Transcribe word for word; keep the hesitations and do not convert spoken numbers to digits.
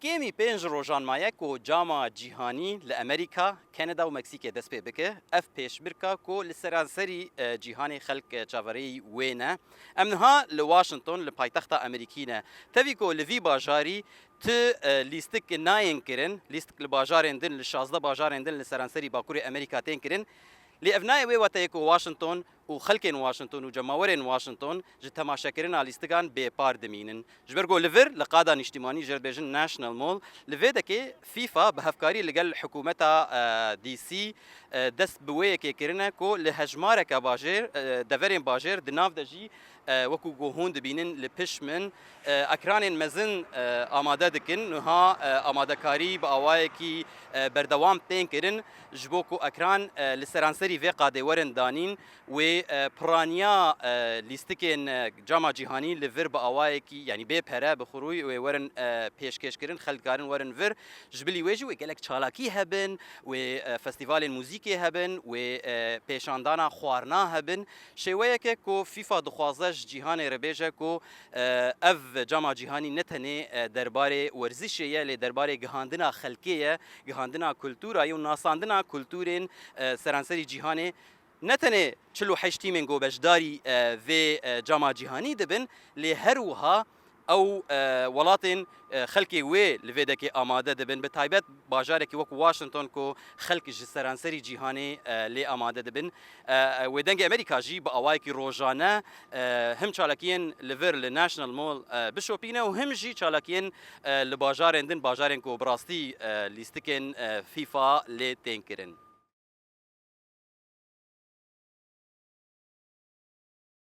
Kêmî pênc rojan maye ku cama cîhanî li Amerîka, Kanada û Meksîkê dest pê bike. Ev pêşbirka ku li seranserî, e, cîhanê xelk, e, çaverêyî wê ne. Em niha li Washington, li paytexta Amerîkî ne. Tevî ku li vî bajarî ti, e, lîstik nayên kirin, lîstik li bajarên din, li şazdeh bajarên din li seranserî Bakurê Amerîka tên kirin. Lê ev nayê wê weteyê ku Washington û xelkên Washington û cemawerên Washington ji temaşekirina lîstigan bêpar dimînin. Ji ber ku li vir, li qada nîştîmanî jê re dibêjin National Mall, li vê dekê FIFA bi hevkarî li gel hikûmeta, e, D C, e, dest bi wê yekê kirine ku li hejmareke bajêr, e, deverên bajêr di nav de jî, e, wekû ku hûn dibînin li pişt min, e, ekranên mezin, e, amade dikin. Niha, e, amadekarî bi awayekî, e, berdewam tên kirin ji bo ku ekran, e, li seranserî vê qadê werin danîn. Wê, e, piraniya, e, lîstikên, e, cama cîhanî li vir bi awayekî, yanî bê pere, bi xurûyî wê werin, e, pêşkêşkirin, xelk karin werin vir. Ji bilî wê jî wê gelek çalakî hebin, wê, e, festîvalên muzîkê hebin, wê, e, pêşandana xwarina hebin. Şêweyeke ku FIFA dixwaze ji cîhanê re bêje ku, e, ev cama cîhanî ne tenê, e, derbarê werzişê ye, lê derbarê gihandina xelkê ye, gihandina kulturayê û nasandina kulturên, e, seranserî cîhanê. Ne tenê çil û heşt tîmên ku beşdarî, e, vê, e, cama cîhanî dibin, lê her wiha ew, e, welatên, e, xelkê wê li vê dekê amade dibin, bi taybet bajarekî wekû Washington ku xelk ji seranserî cîhanê, e, lê amade dibin. E, e, wê Dengê Amerîka jî bi awayekî rojane, e, him çalakiyên li vir li National Mall, e, bişopîne û him jî çalakiyên, e, li bajarên din, bajarên ku bi rastî, e, lîstikên, e, FIFA lê tên kirin.